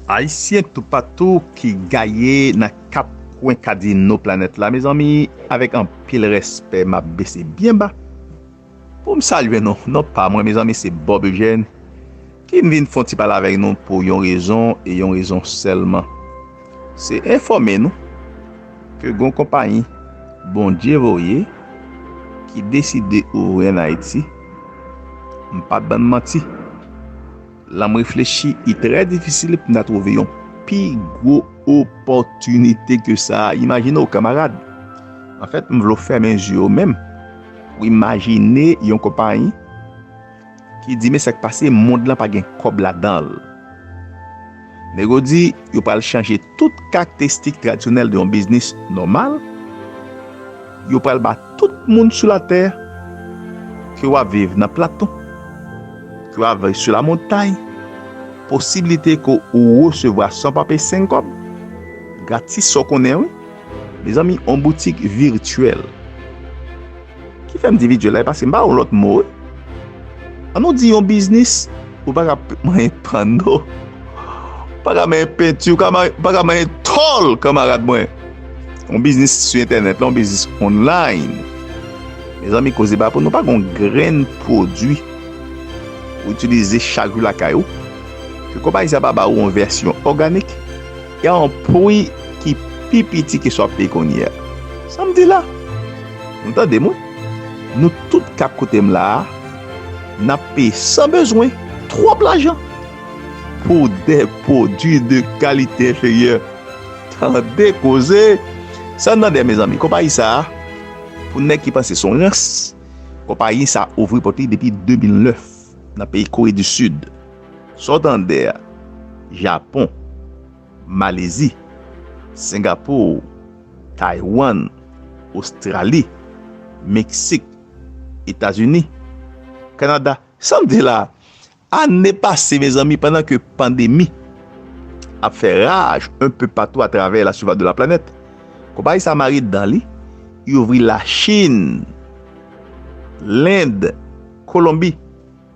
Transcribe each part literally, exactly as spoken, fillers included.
Ayisyen toupatou ki gaye nan kat kwen kadino planèt la, mezanmi, avèk anpil respè, m ap bese byen ba pou m salye nou. Non pa mwen, mezanmi, se Bob Eugène ki vin fè yon ti pale avèk nou pou yon rezon e yon rezon sèlman. Se enfòme nou ke gon konpayi Bondye voye ki deside ouvri ann Ayiti. M p ap bann manti. Lè m reflechi, li trè difisil pou n ta twouve yon pi gwo opòtinite ke sa a. Imajine w, kanmarad. Anfèt, m vle w fèmen je w menm pou imajine yon konpayi ki di, men sa k pase, mond lan pa gen kòb ladan l. Nèg yo di, yo pral chanje tout karakteristik tradisyonèl de yon biznis nòmal. Yo pral ba tout moun sou latè, ke w ap viv nan plato, ke w ap viv sou lamontay, posiblite ke ou resevwa san w pa peye senk kòb, gratis, sa w konnen, wi. Mezanmi, yon boutik vityèl. Ki fè m di vityèl la, e paske m pa wè yon lòt mo, wi. An nou di yon biznis, ou pa ka p-, manyen panno, ou pa ka manyen penti, ou ka manyen, ou pa ka manyen tòl, kanmarad mwen. Yon biznis sou entènèt la, yon biznis online. Mezanmi, koze pa pou nou pa gon grenn pwodui ou itilize chak jou lakay ou, ke konpayi sa pa ba ou yon vèsyon òganik, e a yon pri ki pi piti ke sa w ap peye kounye a. Sa m di la? Nou tande m, wi. Nou tout k ap koute m la a, n ap peye san bezwen twòp lajan pou de pwodui de kalite enferyè. Tande koze! Sa n tande, mezanmi, konpayi sa a, pou nèg ki panse se yon rans, konpayi sa a ouvri pòt li depi de mil nèf nan peyi Kore di Sid. Sa w tande a, Japon, Malezi, Sengapou, Taywann, Ostrali, Meksik, Etazini, Kanada. Sa m di la, ane pase, mezanmi, pandan ke pandemi ap fè raj un peu partout à travers la surface de la planète, konpayi sa mare dan li, li ouvri Lachin, Lend, Kolonbi.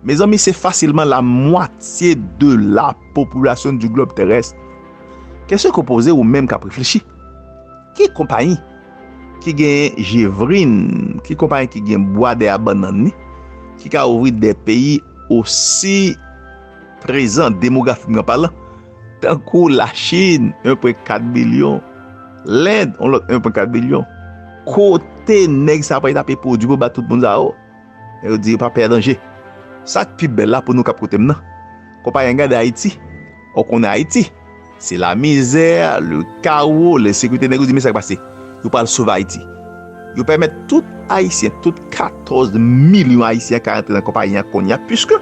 Mezanmi, se fasilman la mwatye de la popilasyon di glòb terès. Kèsyon ke w poze ou menm k ap reflechi, ki konpayi ki gen Jevrin, ki konpayi ki gen bwa dèyè bannann li, ki ka ouvri de peyi osi prezan, demografik an palan, tankou Lachin, un pwen kat bilyon, Lend, yon lòt un pwen kat bilyon. Kote nèg sa pral tape pwodui pou ba tout moun sa yo? Nèg yo di yo pa pè danje. Sa k pi bèl la pou nou k ap koute m nan, konpayi an gade Ayiti. Ou konnen Ayiti, se lamizè, le kawo, lensekirite. Nèg yo di, men sa k pase. Yo pral sove Ayiti. Yo pèmèt tout Ayisyen, tout katòz milyon Ayisyen ka rantre nan konpayi an kounye a, piske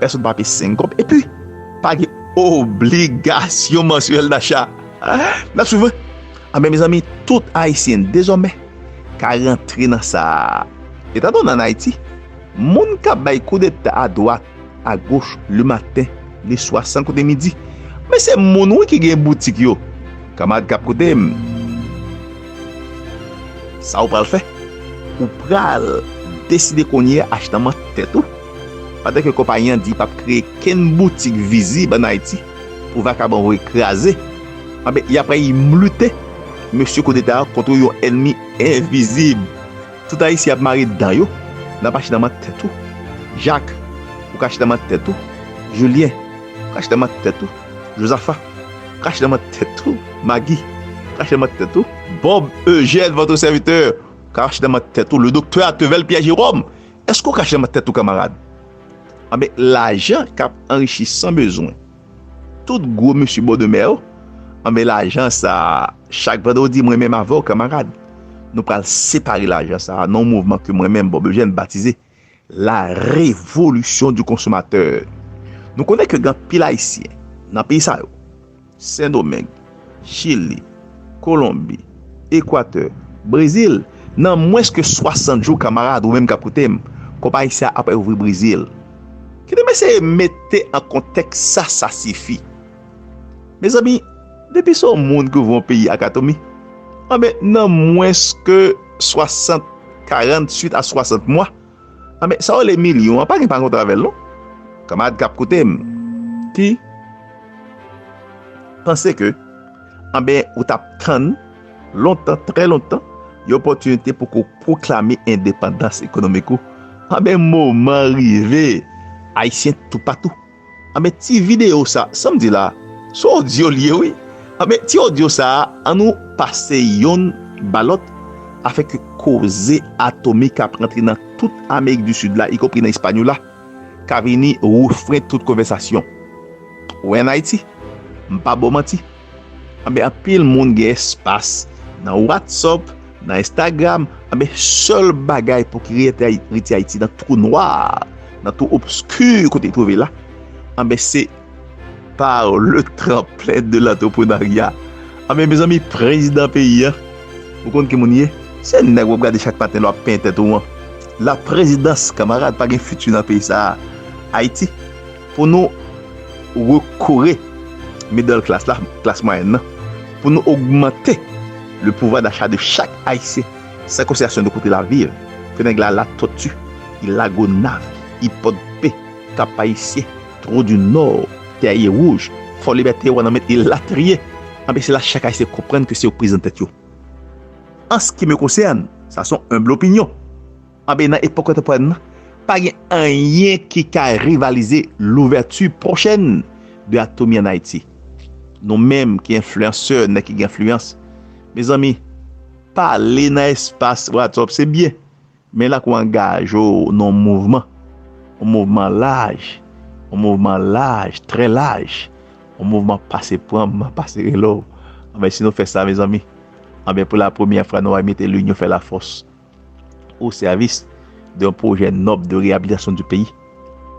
pèsonn pa peye senk kòb, epi pa gen obligasyon mansyèl dacha. N ap swiv, wi. Anben, mezanmi, tout Ayisyen dezòmè ka rantre nan sa a. Etandone ann Ayiti, moun k ap bay koudeta adwat, agoch, lematen, leswa, san konte midi. Men se moun, wi, ki gen boutik yo. Kanmarad k ap koute m, sa ou pral fè? Ou pral deside kounye a achte nan men tèt ou, pandan ke konpayi an di l p ap kreye kenn boutik vizib ann Ayiti pou vakabon voye kraze. Anben, y ap pral imilye mesye koudeta a kont yon ènmi envizib. Tout Ayisyen ap mare dan yo, n ap achte nan men tèt ou. Jak, ou ka achte nan men tèt ou. Jilyen, ou ka achte nan men tèt ou. Jozafa, ou ka achte nan men tèt ou. Magi, ou ka achte nan men tèt ou. Bob Eugène, votre serviteur, ou ka achte nan men tèt ou. Le docteur Attevel Pierre Jérôme, èske ou ka achte nan men tèt ou, kanmarad? Anben, lajan k ap anrichi san bezwen tout gwo mesye bò de mè yo, anben, lajan sa a, chak vandredi, mwen menm avè w, kanmarad, nou pral separe lajan sa a nan yon mouvman ke mwen menm, Bob Eugène, batize la révolution du consommateur. Nou konnen ke gen anpil Ayisyen nan peyi sa yo, Sendomeng, Chili, Kolonbi, Ekwatè, Brezil, nan mwens ke swasant jou, kanmarad, ou menm k ap koute m, konpayi sa a ap ouvri Brezil. Kite m eseye mete an kontèks sa, sa sifi. Mezanmi, depi se yon moun ki ouvri yon peyi ak atomi, anben, nan mwens ke swasant karanntuit a swasant mwa, anben, sa yo rele milyon an, pa gen pa kontre avè l non. Kanmarad k ap koute m, ki panse ke, anben, ou t ap tann lontan, trè lontan, yon opòtinite pou ke w pwoklame endepandans ekonomik ou, anben, moman rive, Ayisyen toupatou. Anben, ti videyo sa, sa m di la, se odyo l ye, wi. Anben, ti odyo sa, ann nou pase yonn ba lòt, afin ke koze atomik k ap rantre nan tout Amerik di Sid la, ikonpri nan Espanyòl la, ka vini refren tout konvèsasyon. Ou wè, ann Ayiti, m pa ba w manti, anben, anpil moun gen espas nan WhatsApp, nan Instagram, anben, sèl bagay pou ki retire Ayiti nan twou nwa, nan twou obski kote l twouve la, anben, se par le tremplin de l'entrepreneuriat. Anben, mezanmi, prezidan peyi a, ou konn ki moun ye? Se nèg w ap gade chak maten lè w ap penyen tèt ou an. La prezidans, kanmarad, pa gen fiti nan peyi sa a. Ayiti, pou nou rekore middle class la, klas mwayèn nan, pou nou ogmante le pouvoir d'achat de chaque Haïtien, san konsiderasyon de kote l ap viv. Ke nèg la Latòti, li Lagonav, li Pòdpe, Kap Ayisyen, Tro di Nò, Tèye Wouj, Fò Libète, Wanament, elatriye. Anben, se la chak Ayisyen konprann ke se yo k prezan tèt yo. An ce qui me concerne, sa se yon enb opinyon. Anben, nan epòk kontanpòrèn nan, pa gen anyen ki ka rivalize l'ouverture prochaine de Atomy an Ayiti. Nou menm ki enfliyansè, nèg ki gen enfliyans, mezanmi, pale nan espas WhatsApp, se byen. Men lè ke w angaje w nan yon mouvman, yon mouvman laj, yon mouvman laj, trè laj, yon mouvman pase pran m, pase rele w. Anben, si nou fè sa, mezanmi, anben, pou la premyè fwa, nou va mete linyon fè lafòs au service d'un projet noble de réhabilitation du pays.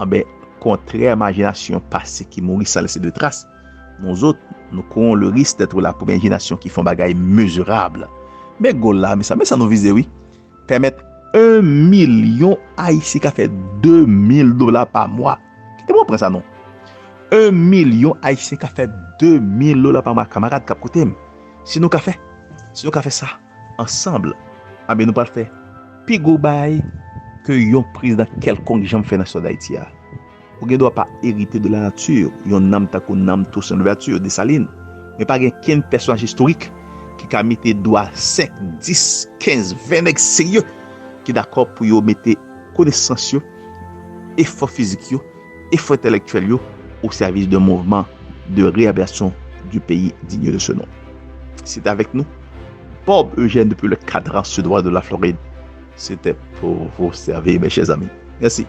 Anben, kontrè a majinasyon pase ki mouri sans laisser de trace, nous autres, nous courons le risque d'être la première génération qui font bagay mezirab. Men gòl la, men sa, men sa nou vize, wi. Pèmèt yon milyon Ayisyen ka fè de mil dola pa mwa. Kite mwen pran sa non. Yon milyon Ayisyen ka fè de mil dola pa mwa, kanmarad k ap koute m. Si nou ka fè, si nou ka fè sa ansanm, anben, nou pral fè pi gwo bagay ke yon prezidan kèlkonk janm fè nan istwa Dayiti a. Ou gen dwa pa erite de la nature, yon nanm tankou nanm Toussaint Louverture, Desalin, men pa gen kenn pèsonaj istorik ki ka mete dwa senk, dis, kenz, ven nèg serye ki dakò pou yo mete konesans yo, efò fizik yo, efò entèlektyèl yo au service d'un mouvement de réhabilitation du pays digne de ce nom. C'est avec nous, Bob Eugène depuis le cadran suédois de la Floride. C'était pour vous servir, mes chers amis. Merci.